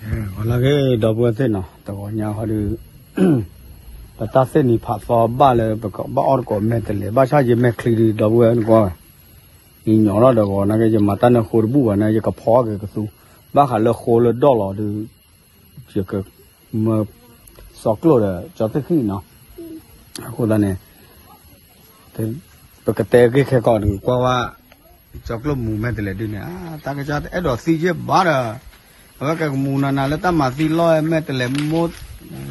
ဂီၤလၢအဂ့ၤ ဒီပုၢ်ဝဲၢ်သ့ၣ်နီၤ, တဂီၤညါဃီဒီး ပတၢ်သ့ၣ်နံၤဖးသီဘၣ်လၢပကဘၣ်အီၣ်တကိးမဲာ်တဲးလဲး ဘၣ်ဆၣ်ယမဲာ်ချံဒီး ဒီပုၢ်ဝဲၢ်နကွၢ်ဝဲ, ယညီထီၣ်ဒီးဂီၤနာ်က့ ယမၤတၢ်နၢဃိတဘူၣ်ဘၣ်န့ၣ် ယကဖီက့ၤကသူ, ဘၣ်ဃးလၢဃိလၢဒီၣ်လီၤဒီး ယကမၢစီကျိၣ်ဒီးကၠီသ့ၣ်ဃံနီၤ, အဃိသတးန့ၣ် ပကတဲဂ့ၢ်ခဲကီးဒီးကွၢ်ဝဲ ကၠီကျိၣ်မူမဲာ်တဲးလဲးဒုန့ၣ် တၢ်ကစီၣ်တအဲၣ်ဒိးသံယဲၢ်ဘၣ်ဒီး အဝဲကကမူနၤနၤလၢတၢ်မၤသံလီၢ်မဲာ်တဲးလဲးမိၢ်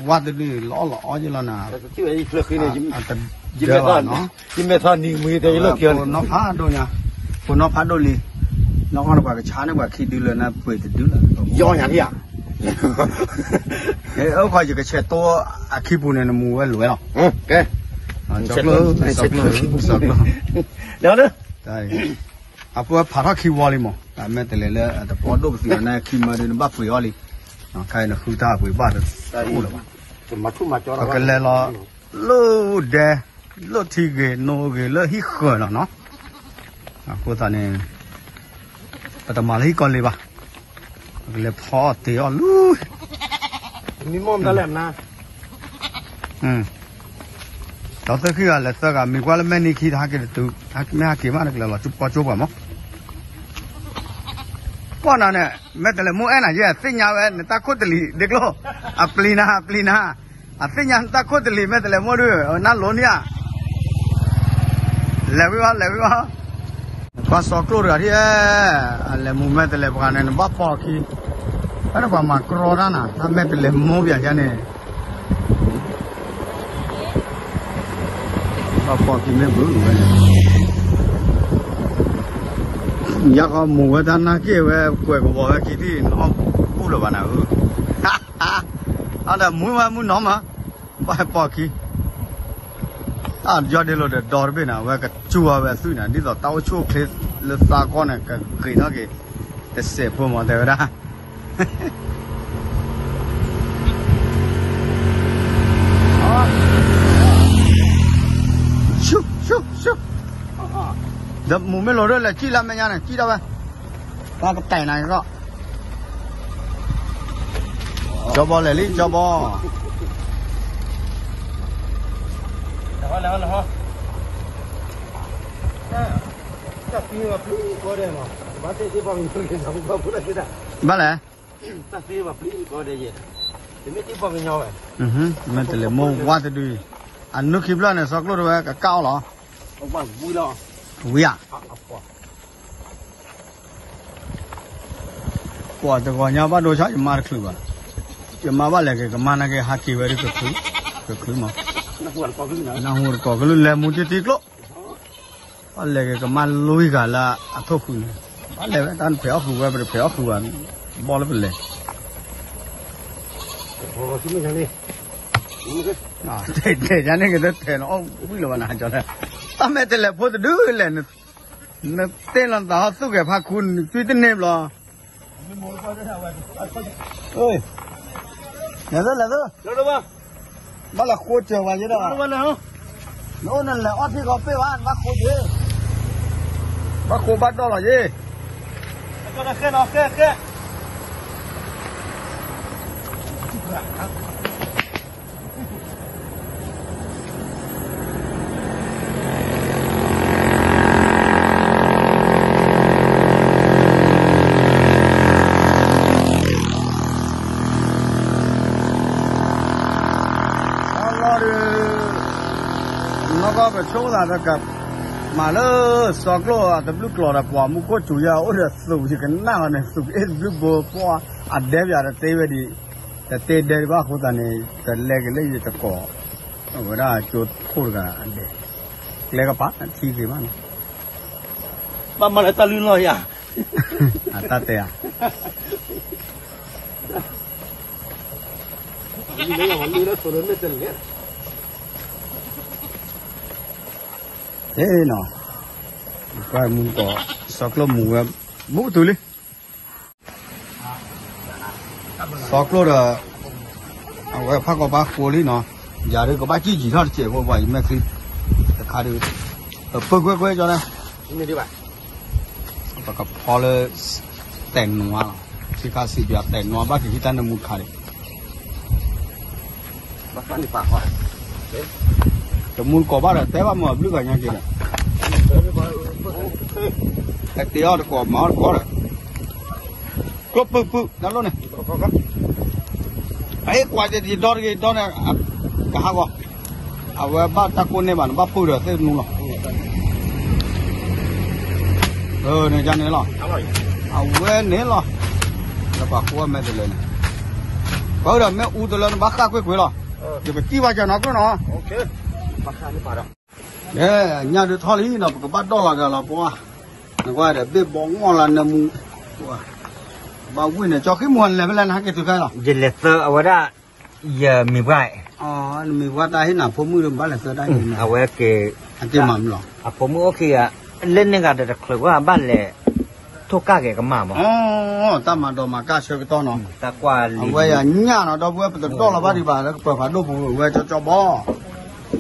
ဝါတဒုန့ၣ် လီၤအီၣ်လီၤအီယဲၢ်လီၤနၤ, တဒၣ်ဘၣ်နီၤ, ယမဲာ်ထီၣ်နံၤမူယတဲယလိၣ်က့ၤ ဖိနီၢ်ဖးဒိၣ်ညါ, ဖိနီၢ်ဖးဒိၣ်လံ, နီၢ်ကီၢ်န့ၣ်ပှၤကဆါန့ၢ်ပှၤခံဒုလၢနပှ့ၤတဒုလီၤ, ယီညါဖံဧါ, အိၣ်ခီယကဆဲးတိၢ်အခံပူၤန့ၣ် နမူဝဲလဲၤလီၤ, ကဲ, ကၠီကျိၣ်, ကၠီကျိၣ်, ကၠီကျိၣ်, လၢ အဃိဖးထီၣ်ခံဝီလံမး, မဲာ်တဲးလဲးလၢအတပီၣ်ဒိၣ်ပသံးအီၤန့ၣ် ခံမၢဒုန့ၣ်ဘၣ်ပှ့ၤအီၤလံ, ခဲအံၤနဃုတၢ်ပှ့ၤဘၣ်တအိၣ်လၢၤဘၣ်, ပကလဲၤလီၤ လၢဒဲ, လၢထံဂ့ၤ နိဂ့ၤ လၢဟံၣ်ဃၢၤလီၤနီၤ, အဃိသတးန့ၣ် ပတမၤလၢဟံၣ်ကီၢ်လ့ဘၣ်, ပကလဲၤဖီအီၣ်တ့ၤအီၣ်လၢ မံမီၢ်မတၤလဲၣ်နၤ ဒီးသၢခံဂၤလဲၤသၢဂၤ မ့ၢ်ကွၢ်လၢမဲာ်နံၤခံ တဟးက့ၤတတုၤ, မ့ၢ်ဟးက့ၤမး နကလဲၤလီၤကၠိပီကၠိပှၤမး, ပှၤနၤန့ၣ် မဲာ်တဲးလဲးမိၢ်အဲၣ်နၤယဲၢ် အသ့ၣ်ညါဝဲ နတၢ်ခိၣ်တလံၤ ဒ့ကျိၣ်, အပျံၤနၤ အပျံၤနၤ, အသ့ၣ်ညါနတၢ်ခိၣ်တလံၤ မဲာ်တဲးလဲးမိၢ်ဒုး နၢ်လိၤန့ၣ်ဧါ, လဲၤဝံၤဘၣ် လဲၤဝံၤဘၣ် ကွၢ်စီကျိၣ်တဂၤထံၣ်, အလဲၤမူမဲာ်တဲးလဲးပှၤန့ၣ် နဘၣ်ပိာ်ခံ, ဖဲနပှၤမၤကြီတၢ်နၤ တၢ်မဲာ်တဲးလဲးမိၢ်ပၠးယါန့ၣ်, ဘၣ်ပိာ်ခံမ့ၢ်ဘုဝဲန့ၣ်, ယါဃီမူဝဲတၢ်နၢ်က့ၣ်ဝဲ ကွဲးကဝီၤဝဲခံထံၣ် နအီၣ်ဘူၣ်လၢၤဘၣ်နၤဧၢ, အဒီးမူဝဲမုၢ်နီၤမး, ဘၣ်ပိာ်ခံ တၢ်ယီၢ်ဒ့လိာ်ဒီးဒီတဘ့ၣ်န့ၣ် အဝဲကစူၢ်အီၤဝဲအသွံၣ်န့ၣ် ဒ်သိးတၢ်အိၣ်ဆူၣ်အိၣ်ချ့လၢသးကီၢ်န့ၣ် ကဂ့ၤထီၣ်က့ၤ တစဲးဖိမး တဲဝဲဒၣ် ဆူၣ်ဆူၣ်ဆူၣ်, ဒီးမူမ့ၢ်လိာ်ဒၢလဲၤစံၣ်လၢမဲာ်ညါန့ၣ် စံၣ်ထီၣ်ဝဲ, ပှၤကတဲာ်နၤကီၢ် ကၠီဘီလဲၤလံ ကၠီဘီ, ဘၣ်လဲၣ်, မဲာ်တဲးလဲးမိၢ်ဝါတဒု, အနုၢ်ခံဖျၢၣ်န့ၣ် စီကျိၣ်တဝဲကကၣ်အီၤလီၤ, ဝံၤဧါ ကွၢ်တဂီၤညါဘၣ်ဒိဆါ ယမါတချုးဘၣ်, ယမါဘၣ်လဲၤက့ၤကမၣ်နာ်က့ ဟးက့ၤဝဲဒ်ကချုး, ကချုးမး, နၢ်ဟူတကိးကလုၢ် လဲၤမူတံၢ်တံၢ်ကျိၣ်, ဘၣ်လဲၤက့ၤကမၣ်လွံၢ်ဂၤလၢအထိၣ်ဃုာ်န့ၣ်, ဘၣ်လဲၤဝဲတၢ်ဖဲးအီၣ်ဃုာ်ဝဲ ပတဖဲးအီၣ်ဃုာ်ဘၣ်, ဘီလၢပလဲၤ တဲတဲယါန့ၣ်ကတၢၢ်ထဲးလီၤ အိၣ်ဝံၣ်လီၤဘၣ်နၤကၠီလၢ, တၢ်မဲာ်တဲးလဲးဖိတဒုလဲၣ်, နတ့ၢ်လီၤနသးဟီၣ်သူၣ်ဂဲၤဖးခူ နသွံၣ်တန့ၢ်ဘျီ, လဲၤသၢ လဲၤသၢ, ဘၣ်လဲၤဃိစၢၤဝဲယဲဒီး, နအိၣ်နလဲၤအီၣ်ထံကီၢ်ပ့ၢ်ဘၣ် နဘၣ်ဃိစၢၤ, ဘၣ်ဃိဘၣ်ဒီၣ်လီၤယဲ လီၤဒီး နီၢ်ကီၢ်ပဆိကမိၣ်သးဒီးက မၤလၢ စီကျိၣ်အတဘျုးကျိၤဒီး ပှၤမူခိၣ်စူၤယဲ အိၣ်ဒီးသူး ယကနၣ်အီၤန့ၣ် သူးအ့ၣ်တဘျုးဘိ ပှၤအဒဲပၠးတသ့ဝဲဒံး, တသ့ဒဲဒံးဘၣ်အဃိသတးန့ၣ် တလဲက့ၤလၢယတကိး အဝဲဒၣ်ကၠိခိၣ်တဂၤအဒဲး, ကျဲကပၤထံဂ့ၤမးနီၤ, ဘၣ်မၤလၢတၢ်လုၢ်လီၢ်ယၤ, အတၢ်တဲဧါ ဟ့ၣ်နီၤ, ပှၤမူကီး စီကျိၣ်မူဝဲ ဘူးတုၤလံ, စီကျိၣ်ဒီး အဝဲဖးကီၢ်ဘၣ်ဃိလံနီၤ, ယၤဒုးကဘၣ်စံၣ်ယံာ်ထီၣ်တစဲးဖိ ပှၤယမဲာ်ချံ တခါဒုး ပၢကွဲကွဲကၠီလၢ ပကဖီလၢ တဲနွါလီၤ စံးခါစံးပၠးတဲာ်နီၤ ဘၣ်က့ၤဟံးတၢ်နၢမူတခါဒီး တမူတကိးဘၣ်ဒီး တဲဘၣ်မၤဘျုးဂၤညါက့ၤဒီး ဟဲတ့အီၣ်တကိးမၤအီၣ်တကိးဒီး ကျိပုၢ်ပုၢ် တၢ်လိၣ်န့ၣ် အဟ့ၣ်ကွၢ်က့ၤယဒီတဂ့ၤဒီန့ၣ် ကဟးဂီၤ အဝဲဘၣ်တၢ်ကိၢ်န့ၢ်ဘၣ်န့ၣ် ဘၣ်ပုၢ်ဒီးသ့ၣ်နူလီၤ န့ၣ်န့ၣ်လီၤ အဝဲန့ၣ်လီၤ လၢပှၤဃိမဲာ်တလၢန့ၣ် ပှၤဒီးမ့ၣ်အူတလၢန့ၣ် ဘၣ်ဃၣ်ကွ့ၢ်ကွ့ၢ်လီၤ ယကစံၣ်ဘၣ်ကနီၤကျိၣ်နီၤ ညၣ်ဒုးထီၣ်လံနီၤ ပကဘၣ်ဒီၣ်လီၤက့ၤလီၤပှၤ နကွၢ်ဒီးဘ့ၣ်ဘီငီၢ်လၢနၢမူ ဘၣ်ဝံၣ်န့ၣ် ကၠီဃံမူၤလဲၤဖဲလဲၣ်နဟဲက့ၤတုၤခဲလီၤ ယလဲၤသၢအဝဲဒၣ် ယမံၤပှၢ် နမံၤပှၢ်တၢ်ဟ့ၣ်နၤဖိမုၣ်ဒီး ဘၣ်လဲၤသၢတၢ်ဟ့ၣ်နၤ အဝဲက့ၤ အက့ၤမၤမလီၤ အဖိမုၣ်အိၣ်ခံဂၤ လၢန့ၢ်ဂၤဒီးတချုးကွၢ်ဘၣ်လဲၤ ထိၣ်ကၢ်က့ၤကမၣ်မး တၢ်မၤဒိးမၤကၢ်ဆၢကတီၢ်နီၤ တၢ်ကွၢ်လံ အဝဲယညၣ်နီၤ ဒီပုၢ်ဝဲၢ် ပတဒီၣ်လီၤဘၣ်ဒံးဘၣ် လၢကပၢၤဖးဒိၣ်ပူၤ အဝဲကၠီကၠီဘီ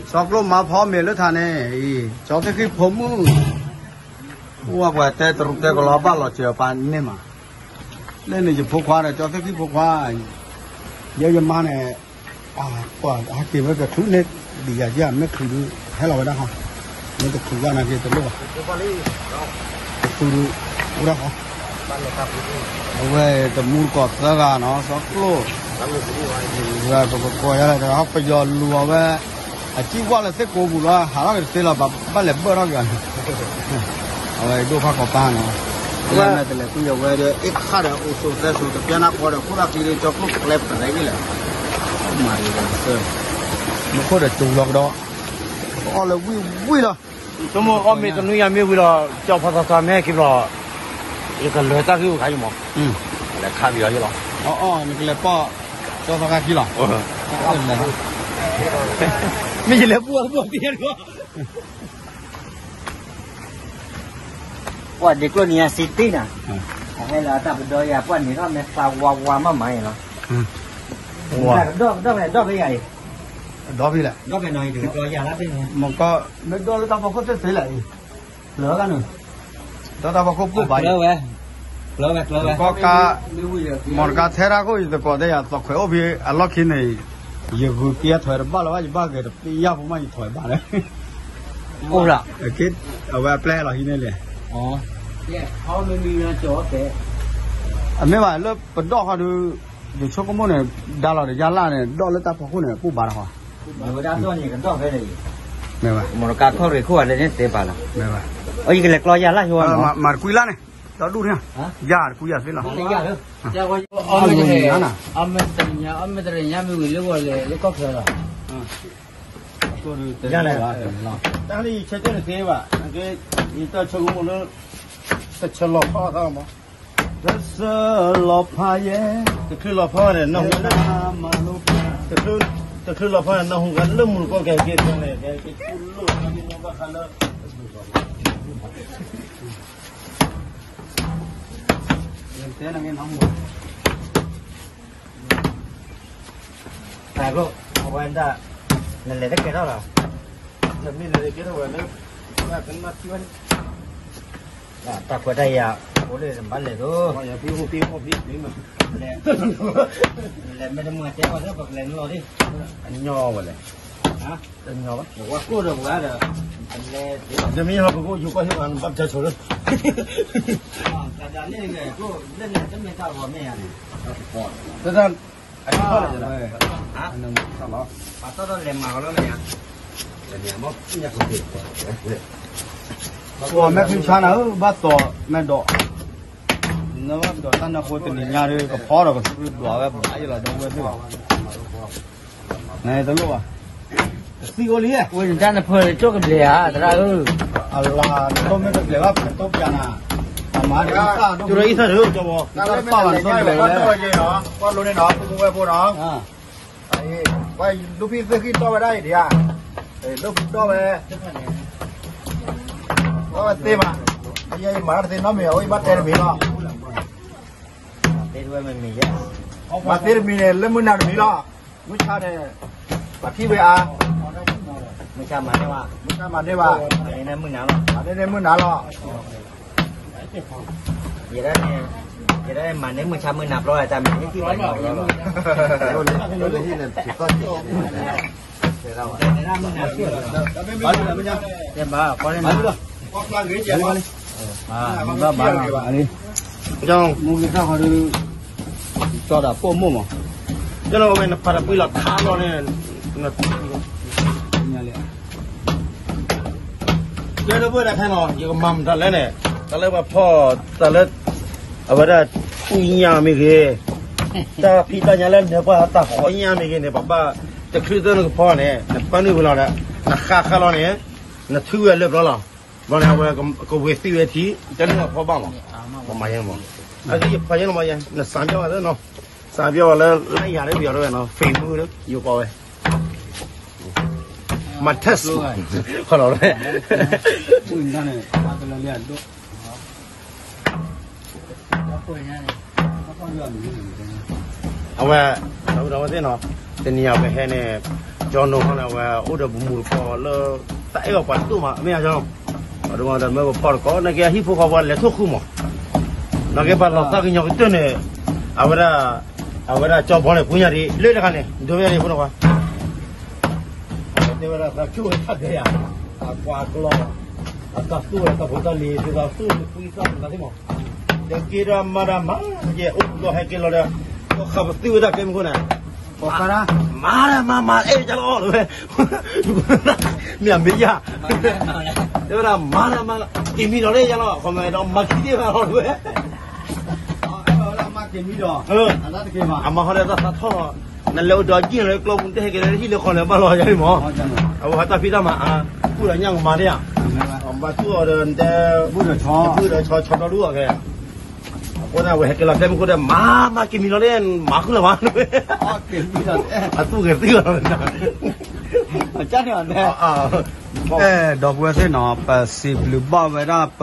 စီကျိၣ်မၤဖီမ့ၤလၢထးန့ၣ် ကၠီသ့ၣ်ဃံဖိမုၣ် အိၣ်ဝဲပှၤတဲတရူးတဲကလီဘၣ်လီၤစၢၤပာ်န့ၢ်မး လၢန့ၣ်ယဖိခွါဒီး ကၠီသ့ၣ်ဃံဖိခွါ ယဲယမါန့ၣ် ပှၤဟဲက့ၤဝဲကချုးန့ၣ် ဒ်ယၤယၤ မ့ၢ်ချုးဒုး ဟဲလီၤဝဲဒၣ်ဟီ မ့ၢ်တချုးဘၣ်နာ်က့တလိၣ်ဘၣ် တချုးဒုး အိၣ်ဒၣ်ဟီ အဝဲတမူတကိးသၢဂၤနီၤ စီကျိၣ် ဝဲပကကိးယၤလၢ ပယီၤလူၤအီၤဝဲ အစံၣ်ဝၣ်လၢသ့ၣ်ကိးပူၤလီၤ ဟးထီၣ်က့ၤတသ့လီၤ ဘၣ်လဲၤဘၢၣ်ထီၣ်က့ၤအီၤန့ၣ် အဝဲဒိၣ်ဖးကီၤပၢ်နီၤ လၢမဲာ်တလဲၤကွံာ်အဝဲဒီး အ့ၣ်ခါဒီးအိၣ်ဆိးသဲဆိး တပျၢ်နၢ်ပီဒီး ခိၣ်သၣ်ဃံဒီး ကၠီကျိၣ်ကျဲပရဲက့ၤလဲၣ် မၤဒ်လဲၣ် မူခိၣ်ဒီးကၠိလီၤကဒီး အီၣ်လၢဝံၣ်ဝံၣ်လီၤ ဆိကမိၣ်အီၣ်မ့ၤတနွံယၤမ့ၢ်ဝံၤလီၤ ကၠီဖီသီသီမ့ၢ်ဟဲက့ၤဘျီ ယကလဲၤတၢ်ဂ့ၢ်အိၣ်ခါအံၤမး လဲၤခါပယီၤယလီၤ အီၣ်အီၣ် နကလဲၤပီၢ် ကၠီသီခါခံလီၤ မ့ၢ်ယလဲၤပူၢ်အပူၢ်ပယီၤ ပှၤဒ့ကျိၣ်နံၤအစံတ့ၢ်နၤ, အဟဲလၢအတၢ်ပဒီယၤ ပှၤန့ၣ်ထီၣ်မဲာ်သးဝါဝါမးမးအံၤလီၤ. ကဒီၣ်ကဒီၣ်ဖဲဒီၣ်ဖဲယၤအံၤ, ဒီၣ်ဖဲလဲၣ်, ဒီၣ်ဖဲနီၤအံၤ တကတီၢ်ယၤလၢဖဲန့ၣ်, မ့ၢ်ကီၢ် မ့ၢ်ဒီၣ်လၢတၢ်ဖီခိၣ်သ့ၣ်သ့ၣ်လဲၣ်အံၤ, လၢဂၤန့ၣ်, ဒီၣ်တၢ်ဖီခိၣ်ပှိၢ်ဘၣ်အံၤ, ကျၢဝဲ, ကျၢဝဲ, ကျၢဝဲ, ကီၢ်ကါ, မီၢ်တကါထဲတၢ်ခိၣ်အံၤ သကိးတဲယၤ သီခွဲးအိၣ်ဖဲအလီၢ်ခံန့ၣ်, ယဂုာ်က့ၤထွဲတဘၣ်လၢၤဘၣ် ယဘၣ်ဂဲၤတပျၢ်ဖိမး ယထွဲဘၣ်လၢ အိၣ်လီၤ, အဝဲအပျဲၢ်ဟဲလီၤဟံးန့ၢ်လဲၣ်, အမ့ၢ်ဘၣ်လၢပဒီၣ်ဃီဒုး, ယဆိကမိၣ်န့ၣ် ဒါလီၤဒီးယါလၢ်န့ၣ် ဒီၣ်လၢတၢ်ဖီခိၣ်န့ၣ် ပူၢ်ဘၣ်တခီ, မ့ၢ်ဘၣ်, မီၢ်တကါခီၣ်ရ့ၣ်ခိၣ်ဘၣ်လၢန့ၣ်တဲပာ်လီၤ, မ့ၢ်ဘၣ်, အယကလဲၤကျီယါလၢ်ယိဝဲ, မၤတကွံလၢ်န့ၣ်, ဒီဒူၣ်န့ၣ်, ယါတကွံယၤသ့လီၤ, အမ့ၢ်တရညါမ့ၢ်ဝံၤလၢဂီၤလဲၤလၢကီၢ်ချၢလီၤ, တၢ်န့ၣ်ယဆၢကၢၣ်န့ၣ်သ့ဘၣ်, ယတၢ်ဆိကမိၣ်လၢ တဆၢလီၤဖးသးမး, တဆၢလီၤဖးယဲ, တချုးလီၤဖးန့ၣ် နၢ်ဟူ, တချုးလီၤဖးန့ၣ် နၢ်ဟူဂၤလၢမုၢ်တကီၢ်ကဲကဲန့ၣ်, တၢ်ဘျိ အဝဲဒၣ် နလဲၤတကဲထီၣ်လီၤ, နမ့ၢ်လဲၤတကဲထီၣ်ဝဲလၢ တၢ်ခွဲးတၢ်ယာ် အိၣ်လၢနဘၣ်လဲၤသိး, လဲၤမ့ၢ်တမုာ်တဲဝဲလၢပကလဲၤနလီၤဒၣ်, အညီဝဲလဲၣ်, တညီဘၣ်, ဝဲကိၣ်ဒီးဝဲဒီး, တမ့ၢ်ဟီၣ်ပကိၣ်ယိၤကီၢ်ဟ့ၣ်ပှၤဘၣ်တၢ်ဆိလၢ, တၢ် အတထီၣ်လဲၣ်, အတထီၣ်လဲၣ်, အတထီၣ်လဲၣ်မၤကလီလၢညါ, မဲာ်ချံဆါနၤဧၢ ဘၣ်သိးမဲာ်ဒိး, နဘၣ်ဒိးတၢ်နၢဃိတနံၤညါဒီး ကဖီဒီးကသူဘျီဝဲဘၣ်ယလီၤဒီးဝဲသ့ၣ်, နတလိၣ်ဘၣ်, သံအိၣ်လံ, ဝဲတၢ်နဖၢလၢကၠိၣ်ကဘျဲးဧါ သရၣ်ဧၢ, အလါနတိၢ်မ့ၢ်ကဘျဲးဘၣ် ပကတိၢ်ပျးနၤ, အမၤဒ်အံသၣ်ဒိၣ်မး, တၢ်ပာ်ဘၣ်နတိၢ်ကဘျဲးဝဲ, ကွၢ်လိန့ၣ်နီၤ ဖိမုၣ်ဝဲၢ်ဖိနီၤ ဝဲလူၤဖံသ့ၣ်ဃံတီၢ်ဝဲဒၣ်အံၤဒံးဧါ, လူၤဖံတီၢ်ဝဲ, တီၢ်ဝဲသ့မး, ယဲယမၤတၢ်တသ့နီတမံၤ အဝဲယဘၣ်တဲတမံၤလီၤ, မၤသ့တမံၤန့ၣ် လၢမုၢ်နၤတမံၤလီၤ, မုၢ်ဆါန့ၣ် ပှၤထံၣ်ဝဲအါ, မုၢ်ဆါမၤန့ၢ်ဘၣ်, မုၢ်ဆါမၤန့ၢ်ဘၣ်, မၤန့ၢ်မုၢ်နၤလီၤ, မၤန့ၢ်မုၢ်နၤလီၤ. ယဲဒၣ်န့ၣ် ယဲဒၣ်န့ၣ် မၤန့ၢ်မုၢ်ဆါမုၢ်နၤဘျီ တၢ်မ့ၢ်ဟ့ၣ်ကံၣ်ပှၤညီဘျီလီၤ. တဲဘၣ် ကွၢ်လၢနၤ ဘၣ်ဘၣ်လံ မူက့ၤတၢ်ဃီဒီး ကၠီဒၣ်ပိာ်မိၢ်မး ကၠီလီၤဝဲနဖးတပှံၤလီၤထါလီၤန့ၣ် ညါလံ ကဲလၢပှဲၤဒၣ်ခဲနီၤ ယကမၤမတၤလဲၣ်န့ၣ် တၢ်လၢပှၤဖီၣ် တၢ်လၢ အဝဲဒၣ် အူညါမ့ၢ်ဂ့ၤ, တၢ်ဖံးတၢ်ညါလၢနၢၤပှၢ်တၢ်ဃီညါမ့ၢ်ဂ့ၤန့ၣ် ပဘၣ်တချုးသၢနကဖီန့ၣ် နပၢနုာ်ဝံၤလီၤဒီး နဃါဃါလီၤန့ၣ် နထုဝဲလၢပျီလီၤ. ဘျီန့ၣ် အဝဲကဝ့ၤသံဝဲထံ တၢ်နုာ်အဖီဘၣ်မး ပမၤယဲမး အဂံၢ်ယဖီယဲနီၤမးယဲ နစးပျီဝဲလၢနီၤ စးပျီဝဲလၢ လၢယၤလၢပယီၤတဝဲနီၤ Facebook လၢ ယိၤပီဝဲ My test ဃီလီၤဝဲ အဝဲ ဒီးဝဲသ့ၣ်နီၤ တနံၤအဝဲဟဲန့ၣ် ကၠီနိဟီန့ၣ် အဝဲအိၣ်ဒီးပမူတကိးလၢ တၢ်အဲၣ်အီၤပှၤဒိၣ်မး မ့ၢ်အါကၠီ ပှၤဒိၣ်မးဒီးမ့ၢ်ပဖီတကိး နာ်က့အဟံၣ်ဖိဃီဖိလဲၤထိၣ်ဃူမး နာ်က့ပှၤလီၤသးကညီၤကတၢၢ်န့ၣ် အဝဲဒၣ် အဝဲဒၣ်ကၠီဘီန့ၣ်ပူညါဒ် လၢတခါန့ၣ် ဒိမ့ၢ်ဒ်ဖိနီၤကွၢ် တဲဝဲဒၣ်သးဆိၣ်ဝဲတၢ်ဒဲးယၤ အကွၢ်အကျီ အတၢ်သူၣ်ဝဲတၢ်ဖိတၢ်လံၤ ဒ်သိးသူၣ်တကွံသၣ်တသးသ့ၣ်မး ဒီးက့ၤဒီးမၤတၢ်မၤ ကဲအိၣ်ဒီးဟဲက့ၤလီၤဒီး ဃးပသံဝဲတၢ်ကဲမုၢ်ခိၣ်န့ၣ် မၤတၢ်မၤမၤအဲၣ်ကလီလီၤဝဲ မ့ၢ်အမ့ၢ်ယၤ တဲဝဲဒၣ်မၤတၢ်မၤ က့ၤမံလီၤလၢယၤလီၤ ခီမဒီးမၤခံဒ့ၣ်ဘၣ်လီၤဝဲ အမၤဟီဒီးတၢ်သးထီၣ် နလဲၤအိၣ်ဒီးကံၢ်လၢကျီပူၤ နတဟဲက့ၤလၢဟံၣ်လၢဃီလၢဘၣ်လီၤယၤမး အဝဲဟးတၢ်ဖံးတၢ်မၤအါ ကူၣ်ဒီးညၣ်ကမၤဒၣ်ယၤ ဘၣ်သူၣ်အီၤဒီးနတဲ ဘူၣ်ဒီးဆီ ဘူၣ်ဒီးဆီ ဆီဒီဒူၣ်အီၤကဲ အဃိန့ၣ် အဝဲဟဲက့ၤလီၤတဲမူခိၣ်ဒီး မၤမၤက့ၤမံလီၤန့ၣ် မၤဃုလီၤဘၣ် အသူၣ်ဂဲၤသံလီၤ အဲ ဒီပုၢ်ဝဲၢ်သ့ၣ်နီၤ ပစံးဘျုးဘၣ်ဝဲဒၣ်ပ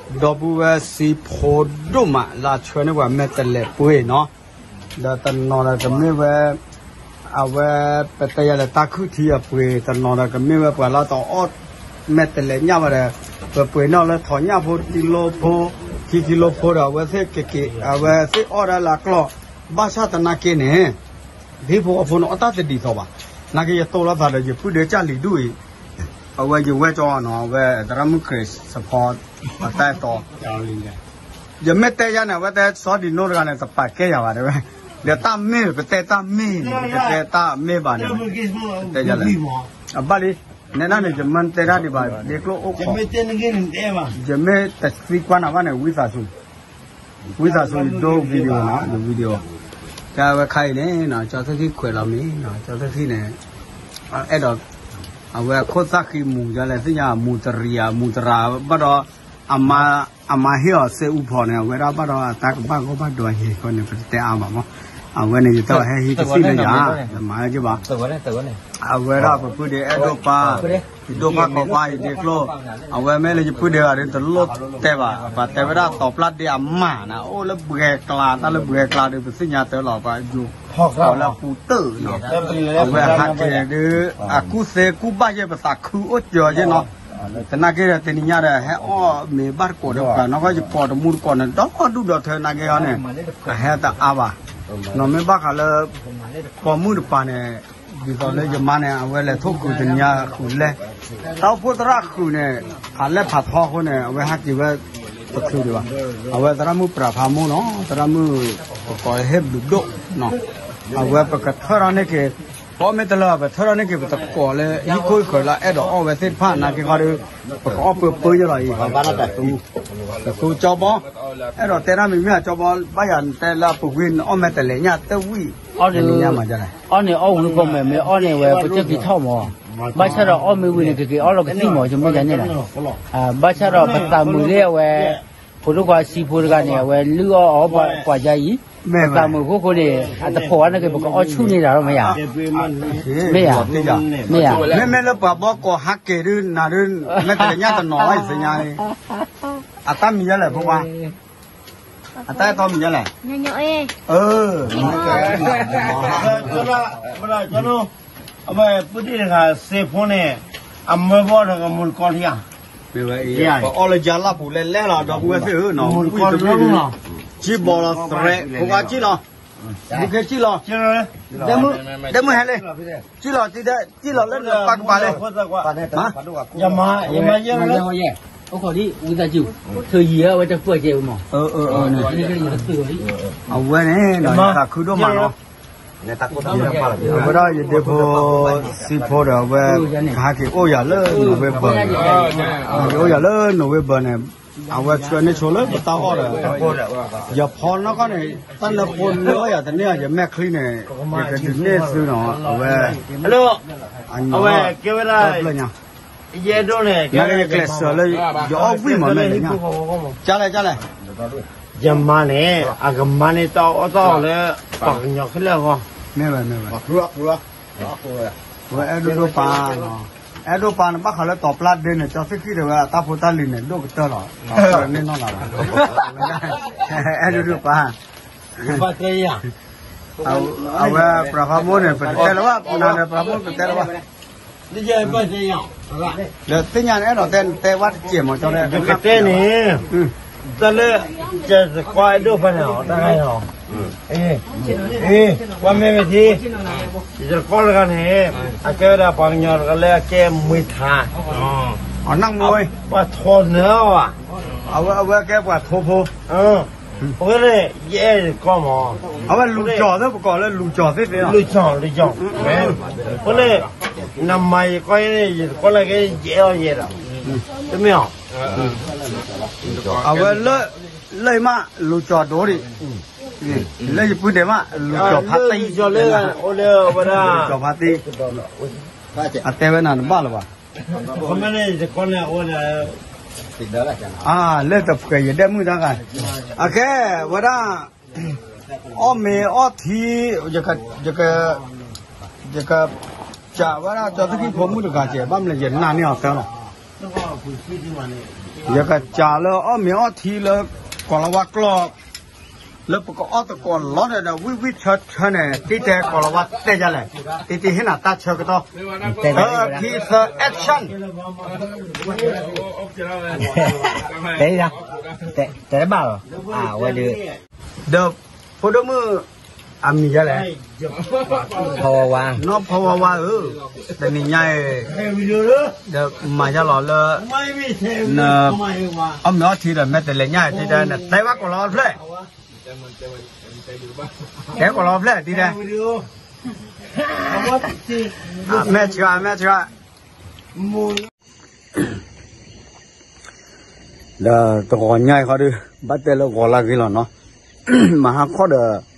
ဒီပုၢ်ဝဲၢ်စံးဖိဒိၣ်မး လၢအဆှၢန့ၢ်ပှၤမဲာ်တဲးလဲးပှ့ၤနီၤ ဒီးတနီၤဒီးကမ့ၢ်ဝဲ အဝဲ ပတဲယၤလၢတၢ်ခုၣ်ထံအပှ့ၤ တနီၤဒီးကမ့ၢ်ဝဲပှၤလၢတအီၣ်မဲာ်တဲးလဲးညၣ်ဘၣ်ဒီး ပပှ့ၤနီၣ်လၢထိးညၣ်ဖိတကံလိဖိ ခံကံလိဖိဒီး အဝဲသ့ၣ်ကက့ၤ အဝဲသ့ၣ်အီၣ်ဒၣ်လၢအကျီၢ် ဘၣ်ဆၣ်သနာ်က့န့ၣ် ဒ်ဖိအဖိန့ၣ်အီၣ်တၢ်တဒ်သိးဘၣ် နာ်က့ယတိၢ်လီၤသးဒီးယပုၢ်ဒ့ကၢ်လံၤဒူၣ်အံၤ အဝဲယဝဲၢ်ကၠီနီၤ အဝဲသရၣ်မုၣ်ခရံာ်စဖီ အတၢ်အဲၣ်တီ ယမ့ၢ်တဲယၤန့ၣ် အဝဲတဲစီၤဒံနိတဂၤန့ၣ် တပာ်ကဲယၤဘၣ်တဲဝဲ ဒီးတၢ်မ့ၢ် ပတဲတၢ်မ့ၢ်န့ၣ် ပတဲတၢ်မ့ၢ်ဘၣ်န့ၣ် တဲယၤလဲၣ် အဘၣ်လံ နဲဒၣ်န့ၣ် ယမ့ၢ်တဲတၢ်ဒံးဘၣ် ဒ့ကျိအိၣ်ခိး ယမ့ၢ်တသံကွၢ်နၤဘၣ်န့ၣ် ဝံသးစူၤ ဝံသးစူၤယဒိ video နီၤ ယ video တၢ်ဝဲခါအံၤန့ၣ် ကၠီသ့ၣ်ခံခွဲးလီၤမံၤ ကၠီသ့ၣ်ခံန့ၣ် အဲၣ်ဒိး အဝဲအခိၣ်သၣ်ဃံမူၤဒ်လဲၣ်သ့ၣ်ညါ မူၤတရံးဧါ မူၤတရၤ ဘၣ်ဒီး အမါဟ့ၣ်အီၤစ့အူဖီန့ၣ် အဝဲဒၣ်ဘၣ်ဒီးအတၢ်ကဘၣ်ဂီၢ်ဘၣ်ဒိအဟ့ၣ်ဃီန့ၣ် ပတတဲအါဘၣ်မး အဝဲန့ၣ်ယတဟဲဟံးကသံၣ်လၢယၤ မၤက့ဘၣ် အဝဲဒၣ်ပပုၢ်ဒ့အဲၣ်ဒိၣ်ပၢ် ယဒိၣ်ပၢ်ကီပၢ်ယဒ့ကျိ အဝဲမ့ၢ်လၢယပုၢ်ဒ့ဂၤဒ်တလိၣ်တဲဘၣ် ပှၤတဲဝဲဒၣ်တီၤပျၢ်ဒ့အမါန့ၣ် အိၣ်လၢဘှဲကျါ တၢ်လၢဘှဲကျါဒီး ပသ့ၣ်ညါတၢ်လီၤ ပှၤယူၤ ကိးလၢအပူၤတၢၢ်နီၤ အဝဲဟးက့ၤဒီး အကူၣ်သ့ကူၣ်ဘၣ်ယဲၢ်ပသးခုအိၣ်စၢၤယဲၢ်နီၤ သနာ်က့ဒီးတနံၤညါဒီး ဟဲအီၣ်မ့ၤဘၣ်တကိးဒီးပှၤနီၢ်ကီၢ်ယကိးတမူတကိးန့ၣ် ဒီဒူၣ်ဒီထၢနာ်က့ဟီန့ၣ် အဟဲတအါဘၣ် နီၤမ့ၢ်ဘၣ်ဃးလၢ ပိာ်မုၣ်တပၤန့ၣ် ဒ်သိးလၢယမါန့ၣ် အဝဲလဲၤထိၣ်ဃုာ်တနံၤညါဃုာ်လဲၣ် တၢ်အိၣ်ဖှိၣ်သရၣ်ဃုာ်န့ၣ် ဖးလဲၢ်ဖးထီအဃိန့ၣ် အဝဲဟးက့ၤဝဲ တချုးဒံးဘၣ် အဝဲသရၣ်မုၣ်ပြးဖးမိၢ်နီၤ သရၣ်မုၣ် ပကိးဟ့ၣ်ဘျုးဒိၣ်နီၤ အဝဲပကထၢထီၣ်န့ၢ်က့ၤ ပအီၣ်မ့ၢ်တလၢ ပထၢထီၣ်န့ၢ်က့ၤ ပတကိးလၢဟံၣ်ခိၣ်ဟံၣ်ဃၢၤလၢအအဲၣ်ဒိးအီၣ်ဝဲသ့ၣ်တဖၣ်နာ်က့ခီဒီး ပကအီၣ်ပၢပၢယဲၢ်လီၤအံၤ ပသူကၠီဘီ အဲၣ်ဒိးတဲတၢ်မံၤမ့ၢ်အကၠီဘီ ဘၣ်ယၤတဲလၢအပူၤကွံာ် နအီၣ်မဲာ်တဲးလဲးညၣ်တဝံၣ် တနံၤညါမၤဒ်လဲၣ် အီၣ်န့ၣ်အီၣ်ဝံၤကီၢ်မဲာ်မ့ၢ်အီၣ်န့ၣ်ဝဲ ပကၢၢ်က့ၤထီၣ်မး ဘၣ်ဆၣ်ဒီးအီၣ်မ့ၢ်ဝံၤန့ၣ် ကက့ၤအီၣ်လီၤကသံၣ်မး ယမ့ၢ်ယၤန့ၣ်လီၤ ဘၣ်ဆၣ်ဒီးပသးမုာ်လၢအဝဲ ဖိဒိၣ်ခွါစံဖိတဂၤန့ၣ် အဝဲလုၢ်အီၣ်အီၣ်ပှၤယါအံၤ ပသးမုာ်အဃိဃိန့ၣ် အတဖိးဝဲန့ၣ်က့ၤ ပကအီၣ်ဆူၣ်န့ၢ်တၢ်လီၤမ့ၢ်ဧါ မ့ၢ်ဧါ မ့ၢ်ဧါ မ့မ့ၢ်လၢပှၤဘီကီးဟးက့ၤဒုးနၤဒုး မဲာ်တဲးလဲးညၣ်တနီၤဘၣ်အံၤသ့ၣ်ညါန့ၣ် အတၢ်မံၤယဲလဲၣ်ဖိခွါ အတၢ်အဲၣ်တီမံၤယဲလဲၣ် အၢ အဝဲပုၢ်ဒ့ၣ်တဂၤစ့ဖိန့ၣ် အမၢဘီဒီးကမူတကီထံဧါ မ့ၢ်ဝဲအံၤ ပအီၣ်လၢယါလၢ်ပူၤလဲၣ်လဲၣ်လီၤ ဒီပုၢ်ဝဲၢ်သ့ၣ်ဧၢနီၤ ဝံၣ်တမုၢ် ကၠံဘီလီၤသရဲး ဖိခွါကၠံလီၤ ဘုခ့ကၠံလီၤ ဒဲမုၢ်ဟဲလံ ကၠံလီၤ ကၠံလီၤလၢနပာ်ကပၤလံ အိၣ်ခိးဒံး ဝံသးစူၤ ထုးယံၤအဝဲတကွၢ်ကဲမး အဝဲန့ၣ်ဒီး သးခုဒိၣ်မးလီၤ အဝဲဒၣ်ယဒ့ဖိ စံဖိဒီးအဝဲ ကဟဲက့ၤအိၣ်ယၤလၢ November န့ၣ် ကဟဲက့ၤအိၣ်ယၤလၢ November န့ၣ် အဝဲဆှၢန့ၢ်ဆိလၢပတၢ်အီၣ်ဒီး ယဖီနီၢ်ကီၢ်န့ၣ် တၢ်လၢဖိလၢအီၣ်ယၤတန့ၢ်အီၤ ယမဲာ်ချံန့ၣ် ယကဒုးန့ၢ်သုနီၤ အဝဲ အဝဲကဲဝဲဒၣ် ယအဲၣ်ဒိးန့ၣ် နကကျဲးစၢးလၢ ယအီၣ်ဝံၣ်မးမဲာ်လဲၣ်ညါ ကလဲၣ်ကလဲၣ် ယမါန့ၣ် အကမၤန့ၢ်တၢ်အီၣ်တၢ်အီလၢ ပှၤကညီခဲလၢာ်အဂီၢ် မ့ၢ်ဝဲ မ့ၢ်ဝဲ ဝဲအဲၣ်ဒိးဒိၣ်ပၢ်နီၤ အဲၣ်ဒိးပၢ်န့ၣ် ဘၣ်ဃးလၢတီၤပျၢ်ဒ့န့ၣ် ကၠီသ့ၣ်ခံတဲဝဲ အတၢ်ဖိတၢ်လံၤန့ၣ် ဒိၣ်ကတၢၢ်လီၤ ပှၤကန့ၢ်နီၢ်လၢၤဘၣ် အဲၣ်ဒိးဒိၣ်ပၢ် အဝဲပှၤဖးမိၢ်န့ၣ် ပတတဲလၢၤဘၣ် နၤဒီးပှၤဖးမိၢ်ပတဲလၢၤဘၣ် ဒီးသ့ၣ်ညါန့ၣ် အဲၣ်ဒိးတဲ တဲဝဲတစဲးမး ကၠီတဲ ယကတဲန့ၣ် တၢ်လၢ ယသကိးအဲၣ်ဒိးပၢ်န့ၣ် တၢ်ဂၤအီၤ အ့ ကွၢ်မ့ၢ်မ့ၢ်ထံ ယသကိးတဂၤန့ၣ် အကဲဝဲဒၣ်ပှၤကညီတဂၤလၢအကဲမွံထါ အနၢ်မူဝဲ ပှၤထိးနၢၤဘၣ် အဝဲ အဝဲကဲပှၤထိးဖိ အဝဲန့ၣ် ယအဲၣ်ယသကိးမး အဝဲလူၤကၠီၤသ့ၣ် ပကိးလၢလူၤကၠီၤသ့ၣ်သ့ၣ်လီၤ လူၤကၠီၤ လူၤကၠီၤ အဃိန့ၣ် နမၤယသကိးန့ၣ် ယသကိးလၢကဲယအဲၣ်အီၤယဲဒီး တမ့ၢ်အီၤ အဝဲလၢ လၢမး လူၤကၠီၤဒိၣ်ဒံး လၢယပုၢ်ဒဲးမး လူၤကၠီၤဖးသံ လူၤကၠီၤဖးသံ အတဲဝဲနၤတဘၣ်လၢၤဘၣ် အလၢတဖှဲးယဒဲမုၣ်တၢ်ဂၤ အခဲ ဝဲဒၣ် အီၣ်မ့ၤအီထံ ယက ယက စံးဝဲဒၣ်ကၠီသ့ၣ်ခံဖိမုၣ်တဂၤကဲ ဘၣ်မနုၤယနာ်န့ၢ်အီၤသၢလီၤ ယကစံးလၢအီၣ်မ့ၤအီထံလၢ ကီၤလၤဝါကျိာ် လၢပကအီၣ်သကိးလီၤဒီး ဝံၣ်ဝံၣ်ဆၢဆၢန့ၣ် တံၤတဲကီၤလၤဝါတဲယၤလဲၣ် တံၤတဲဟ့ၣ်နၤတၢ်ဆၢကတီၢ် သၢခံသၢ action တဲ တဲတဘၣ်လီၤ အဝဲဒီး ဒီးဖိဒိၣ်မုၣ် အမံၤယၤလဲၣ် ဖီဝါဝါ နီၢ်ဖီဝါဝါဧၢ တနံၤညါအံၤ ဒီးမၤယၤလီၤလၢ န အီၣ်မ့ၤအီထံဒီးမဲာ်တဲးလဲးညါအံၤ တံၤတဲ နတဲဘၣ်ကီၤလၤဝါတဖျၢၣ် တဲကီၤလၤဝါဖျၢၣ် တံၤတဲ မဲာ်ဆှး မဲာ်ဆှး ဒီးတဂီၤညါအံၤဃီဒီး ဘၣ်တဲလၢဂီၤလၢဂ့ၤလီၤနီၤ မဟါခီဒီး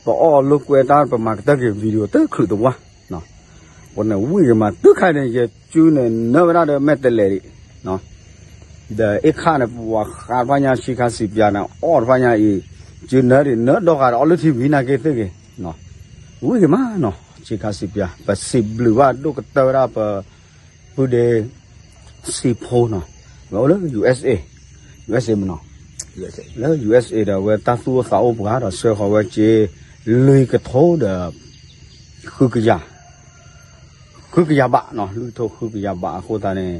ပအီၣ်လိာ်ကွဲတၢ် ပမၤကတၢၢ်က့ၤ video တချုးတဝါ ပန့ၣ်ဝံၣ်က့ၤမး တုၤခါန့ၣ် ယစုန့ၣ် နၢဝဲဒၣ်ဒီးမဲာ်တဲးလဲးဒံး ဒီးအ့ၣ်ခါန့ၣ် ပှၤဃးတဖၣ်ညါ ဆံခါစံးပၠးန့ၣ် အီၣ်တဖၣ်ညါအံၤ စုနၢဒံး နၢဒီဂၤဒီး အီၣ်လၢထံဝံၤနာ်က့သ့ၣ်ဂ့ၤ ဝံၣ်က့ၤမးနီၤ ဆံခါစံးပၠး ပစံးဘျုးဘၣ်ဒိၣ်ကတၢၢ်ဝဲဒၣ်ပ ပုၢ်ဒ့ စံဖိနီၤ ဝဲအိၣ်လၢ USA USA မနီၤ လၢ USA ဒီး အဝဲတၢ်သူၣ်အိၣ်သးအိၣ်ပှၤဒီး ဆှၢဃီၤဝဲက့ၤ လွံၢ်ကထိဒီး ဃုကယၤ ဃုကယၤဘးနီၤ လွံၢ်ကထိဃုကယၤဘးအဃိသတးန့ၣ်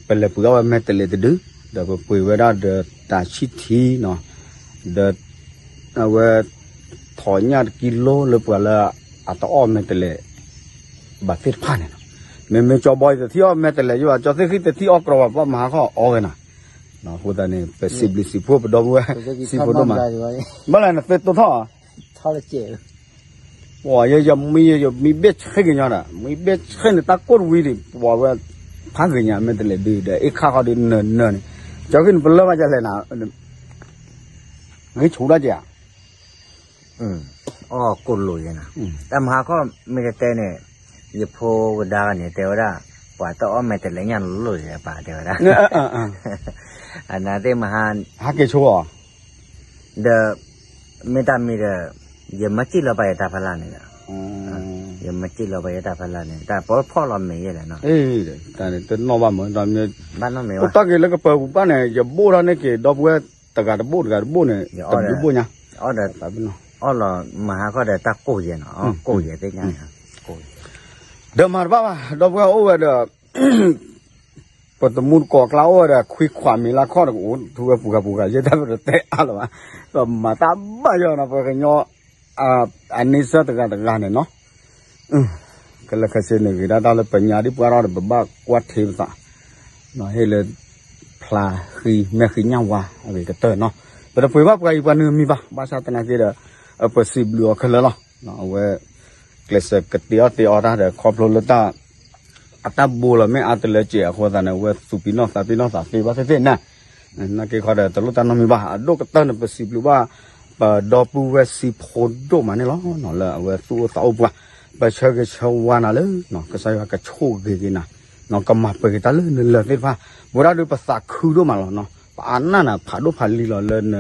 ပလဲၤပှ့ၤအီၣ်ဝဲမဲာ်တဲးလဲးတဒု ဒီးပပှ့ၤဝဲဒၣ်ဒီးတၢ်ဆံၣ်ထံနီၤ ဒီး အဝဲ ထိးညၣ်တကံလိလၢပှၤလၢအတအီၣ်မဲာ်တဲးလဲး ဘၣ်သ့ၣ်တဖၣ်န့ၣ်လီၤ. မ့မ့ၢ်ကၠီဘီအံၤတထံၣ်အီၣ်မဲာ်တဲးလဲးယိဘၣ် ကၠီသ့ၣ်ဃံတထံၣ်အီၣ်ကြီဘၣ် ဘၣ်မဟါခီအီၣ်ဝဲနၤ. အဃိသတးန့ၣ် ပစံးဘျုးစံးဖှိၣ်ပဒီပုၢ်ဝဲၢ် စံးဖိဒိၣ်မး. ဘၣ်လဲၣ်နသ့တိၢ်ထီၣ် ပှၤယဲယမံယမံဘ့ၣ်ဆ့ကညီဒီး မံဘ့ၣ်ဆ့န့ၣ် တၢ်ကိၢ်တဝံၤဒံး ပှၤဝဲ ဖးဂ့ၤညါမဲာ်တဲးလဲးဒုးဒီး အ့ၣ်ခါဃီဒုးနၢၤနၢၤန့ၣ် ကၠီဃံနပလၢၢ်ဘၣ်ယလဲၣ်နၤ ဂ့ၤဆူၣ်ဒၣ်က့ၤဧါ အီၣ်ကိၢ်လိာ်ယဲနၤ, တၢ်မဟါခီမ့ၢ်တတဲန့ၣ် ယဖိကဒါကန့ၣ် တဲဝဲဒၣ် ပှၤတအီၣ်မဲာ်တဲးလဲးညၣ်လိာ်ယဲပၢ်တဲဝဲဒၣ်, အနသ့ၣ်မဟါ ဟးက့ၤဆိအီၤ ဒီး မ့ၢ်တၢ်မံဒီး ယမၤစံၣ်လီၤပာ်ယတၢ်ဖီလာ်န့ၣ်ဒီး, ယမၤစံၣ်လီၤပာ်ယတၢ်ဖီလာ်န့ၣ် တၢ်ပီဖီၣ်လီၤမ့ၢ်ယဲလဲၣ်နီၤ, တၢ်န့ၣ်တနီၣ်ဘၣ်မ့ၢ် ဘၣ်နီၣ်မ့ၢ်ဝဲ အိၣ်တၢ်က့ၤလၢကပၢၤပူၤဘၣ်န့ၣ် ယဘိၣ်ထီၣ်န့ၢ်က့ၤ ဒီပုၢ်ဝဲၢ်တဂၤတဘိၣ်တဂၤတဘိၣ်န့ၣ် တဘျုးဘိၣ်ညါ, အီၣ်လီၤမဟါခီဒီးတၢ်ကိၢ်ယဲနီၤ, ကိၢ်ယဲသ့ၣ်ညါ, ဒီးမၤတဘၣ်ဘၣ် ဒီပုၢ်ဝဲၢ်အိၣ်ဝဲဒီး ပတမူတကိးကျါအိၣ်ဝဲဒီး ခွံခွးမ့ၤလၢခီၣ်တကအိၣ် ထူဝဲပူၤဂၤပူၤဂၤ ယဲတၢ်ပတတဲအါလၢၤဘၣ်, ဒီးမၤတၢ်ဘၣ်ယီၤနီၤ ပှၤကညီ အန့ဆၢၣ်တဂၤတဂၤန့ၣ်နီၤ, ကလၢခဲဆ့န့ၣ်ဂ့ၤဒၣ်တၢ်လၢပညါဒ်ပှၤထီၣ်ဒီး ပဘၣ်ကွၢ်ထံပသး ဟ့ၣ်လၢ ဖျါဃံမဲာ်ဃံညၣ်ဝါအဂ့ၤကတၢၢ်နီၤ, ပတပှ့ၤဘၣ်ပှၤအံၤပှၤနုၤမံၤဘၣ်, ဘၣ်ဆၣ်သနာ်က့ဒီး ပစံးဘျုးအီၤခဲလၢာ်လီၤ, အဝဲ ကျဲးစၢးကတ့အီၣ်တ့အီတၢ်ဒီး ခီဖျိလၢတၢ် အတၢ်ဘိလီၤမ့ၢ်အါတလၢကဲးအဃိသတးန့ၣ် အဝဲသူၣ်ပံၤနီၢ်သးပံၤနီၢ်သးသ့ဘၣ်သ့ၣ်သ့ၣ်န့ၣ်, နာ်က့ခီဒီး တလိၣ်တၢ်နီတမံၤဘၣ်, အဒိၣ်ကတၢၢ်န့ၣ် ပစံးဘျုးဘၣ် ပဒီပုၢ်ဝဲၢ်စံဖိဒိၣ်မးန့ၣ်လီၤ, လၢအဝဲသူၣ်အိၣ်သးအိၣ်ပှၤ, ပဆၢဂ့ၤဆၢဝါနၤလၢ ကစၢ်ယွၤကဆိၣ်ဂ့ၤက့ၤနၤ, ကမၤပှဲၤက့ၤတၢ်လၢနလၢာ်သ့ၣ်တဖၣ်, ပဝဲဒၣ်ဒီးပသးခုဒိၣ်မးလီၤ, ပအါနၢ်နၤဖးဒိၣ်ဖးလံလီၤလၢ န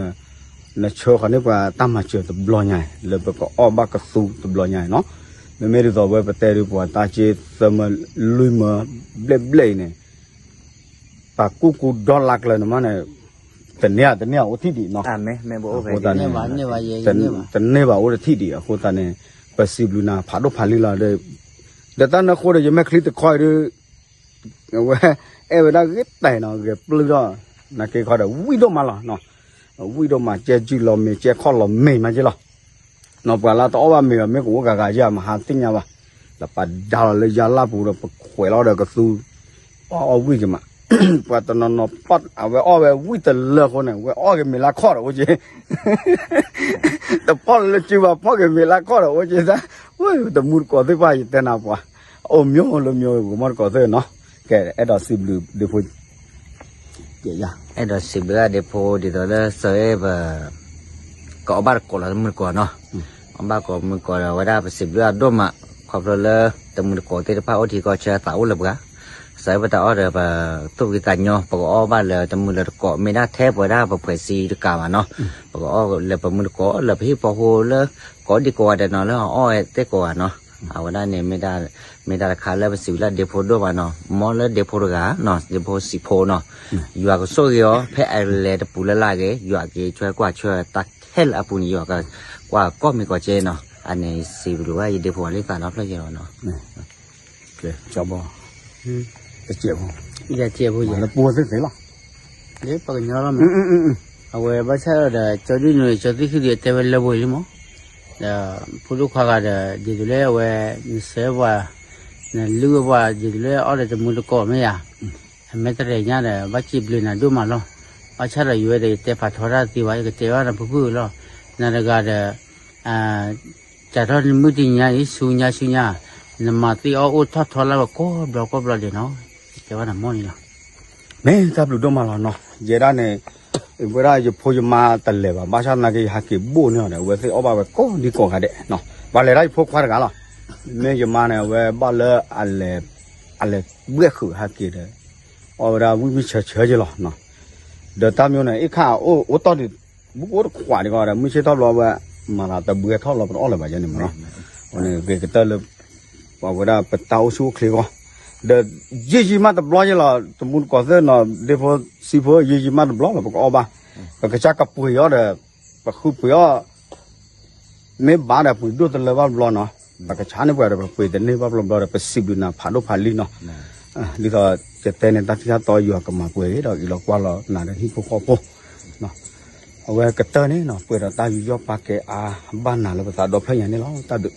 ဆှၢဃီၤန့ၢ်ပှၤတၢ်မၤစၢၤတဘျီညါအံၤ လၢပကအီၣ်ဘၣ်ကသူတဘျီညါအံၤနီၤ, မ့မ့ၢ်ဒ်သိးဝဲပတဲဒ်ပှၤတၢ်စ့သၢမၢလွံၢ်မၢဘျဲၣ်ဘျဲၣ်အံၤန့ၣ် ပှၤကူၣ်ကူဒီလါကျၢၤန့ၣ်မးန့ၣ်, တန့ၢ်ဧါတန့ၢ်ဧါအိၣ်ထံၣ်ဒံးနီၤ, အဃိသတးန့ၣ် တန့ၢ်ဘၣ်အိၣ်တထံၣ်ဒံးအဃိသတးန့ၣ် ပစံးဘျုးနၤဖးဒိၣ်ဖးလံလီၤ, ဒီးတၢ်န့ၣ်အဃိဒီး ယမဲာ်ချံတခီအံၤဒီး အဝဲအဲၣ်ဝဲဒၣ်ဂ့ၤတဲာ်နီၤ ဂဲၤပျုၢ်ထီၣ်, နာ်က့ခီဒီးဝံၣ်ဒိၣ်မးလီၤ, ဝံၣ်ဒိၣ်မး ကဲကုၢ်လီၤမ့ၤ ကဲခီၣ်လီၤမ့ၤမးက့လီၤ, နီၤပှၤလၢတအီၣ်ဘၣ်မ့ၤဘၣ် မ့ၢ်ကအိၣ်ဂၤဂၤယဲမဟါသ့ၣ်ညါဘၣ်, လၢပဒၣ်လီၤလၢယါလၢပူၤဒီး ပခွဲးလီၤဒီးကသူ အီၣ်အီၣ်ဝံၣ်က့ၤမး, ပှၤတနီၤနီၤပီၣ် အဝဲအီၣ်ဝဲဝံၣ်တလၢအဃိန့ၣ် ဝဲအီၣ်က့ၤမ့ၤလၢခီၣ်ဒီးအိၣ်က့ၤ တဖီၣ်လၢစုဘၣ် ဖီၣ်က့ၤမ့ၤလၢခီၣ်ဒီးအိၣ်က့ၤသး, တမူတကိးသ့ၣ်တဖၣ် ယတဲနၤပှၤ အိၣ်မ့ၢ်လၢမ့ၢ်ဂမီၢ်တကိးသ့ၣ်နီၤ, ကဲ အဲၣ်ဒိးစံးဘျုးဒ့ဖိ ကဲယၤ အဲၣ်ဒိးစံးဘျုးဒ့ဖိဒ်သိးလၢစၢၤအဲၣ်ပ ကအီၣ်ဘၣ်တကိးလီၤတမူတကိးနီၤ, အီၣ်ဘၣ်ကိးမူတကိးဒီး အဝဲဒၣ်ပစံးဘျုးအဒိၣ်မး, ခီဖျိလၢ တမူတကိးသ့ၣ်တဖၣ်အိၣ်ထံကီၢ်ဆၢသးအိၣ်လၢပှၤ, စၢၤအဲၣ်ပတၢ်အီၣ်ဒီး ပသူၣ်ဖှံသးညီ ပကအီၣ်ဘၣ်လၢတမူလၢတကိး မ့ၢ်ဒၣ်ထဲပဝဲဒၣ်ပဖှဲးစံတကးဘၣ်နီၤ, ပကအီၣ်လၢပမူတကိး လၢပဟံၣ်ဖိဃီဖိလၢ ကိးဒံကိးဂၤဒဲးနီၤ လၢအအီၣ်သ့ၣ်ကိးဂၤနီၤ, အဝဲဒၣ်န့ၣ် မ့ၢ်တၢ်တခါလၢပစံးဘျုးဒ့ဖိဒိၣ်မးနီၤ, မ်လၢဒ့ဖိတဂၤနီၤ ဒ့ဖိစံးဖိနီၤ, ယွၤကဆိၣ်ဂ့ၤအီၤ ဖဲအလဲၤတပူၤလၢ်လၢ်ဂ့ၤ ယွၤက့ၤထွဲကွၢ်ဆၢတၢ်ခဲလၢာ်အပူၤန့ၣ် ယွၤကကွၢ်ကီၢ်မ့ၢ်ကီၢ်ကဲနီၤ, အန့ၣ်စံးဘျုးဘၣ်ယဒ့ဖိအလံသးဒီဖျၢၣ်ယဲလီၤနီၤ ကဲ ကၠီဘီ တစဲးဖိ ယတဲဖိယဲ လၢပူၤသ့ၣ်သ့ၣ်လီၤ လၢပှၤကညီလီၤမး, အဝဲဘၣ်ဆၣ်ဒီး ကၠီဒုၣ်နုာ် ကၠီသံၣ်ခံဒုၣ်အတဲဝဲလၢပှဲၤလံမး, ဒီးဖိဒိၣ်ခွါဂၤဒီး ဒ်သိးလၢအဝဲ နစၢၤပှၤ နလုၢ်ဝဲပှၤ ဒ်သိးလၢအီၣ်ဒီးတမူတကိးမ့ၢ်ဧါ, အမ့ၢ်တရဲၣ်ညါဒီး ဘၣ်စံးဘျုးနၤဒိၣ်မးလီၤ, ဘၣ်ဆၣ်ဒီးယဝဲဒီး ယတဲဖးထီတၢ်သ့ဘၣ် ယကတဲဘၣ်နဖုဖုလီၤ, နတဂၤဒီး စးထီၣ်နမုၢ်တနံၤညါအံၤ ဆူညါဆူညါ နမၤသ့အီၣ်အိၣ်ထီၣ်ထီလၢဝဲကိးဘျီကိးဘျီဒဲးနီၤ, ယတဲဘၣ်နၤမီၢ်န့ၣ်လီၤ. မ့ၢ်တၢ်ဘျုးဒိၣ်မးလီၤနီၤ, ယဲဒၣ်န့ၣ် ဝဲဒၣ်ယဖိယမါတလဲၤဘၣ် ဘၣ်ဆၣ်သနာ်က့ ယဟးက့ၤဘိၣ်န့ၢ်အီၤဒီး အဝဲသ့ၣ်အီၣ်ဘၣ်ဝဲကိးဒံကိးဂၤဒဲးနီၤ, ပှၤလဲၤဒၣ်ယဖိခွါတဂၤလီၤ, မ့ၢ်ယမါန့ၣ် အဝဲဘၣ်လၢ အလဲၤဘှဲၣ်ဃုာ်ဟဲက့ၤဒီး အီၣ်ဝဲဒၣ်ဝံၣ်ဝံၣ်ဆၢဆၢက့လီၤနီၤ, ဒီးတၢ်မ့ၢ်န့ၣ် အ့ၣ်ခၣ်အိၣ်တ့ၢ်ဒံး ဘူးကအိၣ်တခွးဒံးကီးဒီး မုၢ်ဆ့ၣ်ထီၣ်ဘျီဝဲ မၤသးတဘှဲထီၣ်ဘျီ ပတအီၣ်လၢၤဘၣ်ယဲန့ၣ်မးနီၤ, အဝဲန့ၣ်ဂ့ၤကတၢၢ်လၢ ပှၤဝဲဒၣ်ပတၢ်အိၣ်ဆူၣ်အိၣ်ချ့အဂီၢ်, ဒီးယံာ်ယံာ်မးတဘျီယဲလီၤ, တမူတကိးသ့ၣ်နီၤ ဒ့ဖိစံးဖိ ယံာ်ယံာ်မးတဘျီလီၤ ပကအီၣ်ဘၣ်, ပကစၢ်ကပှ့ၤအီၤဒီး ပဃုပှ့ၤအီၤ မ့ၢ်ဘၣ်ဒီးပှ့ၤဒိၣ်တလၢဘၣ်တဘျီနီၤ, ပကဆါန့ၢ်ပှၤဒီး ပပှ့ၤတန့ၢ်ဘၣ်တဘျီဒီး ပစံးဘျုးနၤဖးဒိၣ်ဖးလံနီၤ, ဒ်သိးယတဲန့ၣ် တၢ်ထံၣ်တၢ်တီယွၤကမၤပှဲၤဒီး အံၤလီၤကွၢ်လီၤနၤဒီးဟံၣ်ဖိဃီဖိ အဝဲကတၢၢ်န့ၣ်နီၤ ပှဲၤဒီးတၢ်ယူးယီၣ်ပာ်ကဲအါဘၣ်နၤလၢပသးဒီဖျၢၣ်ညါန့ၣ်လီၤ, တၢ်ဘျုး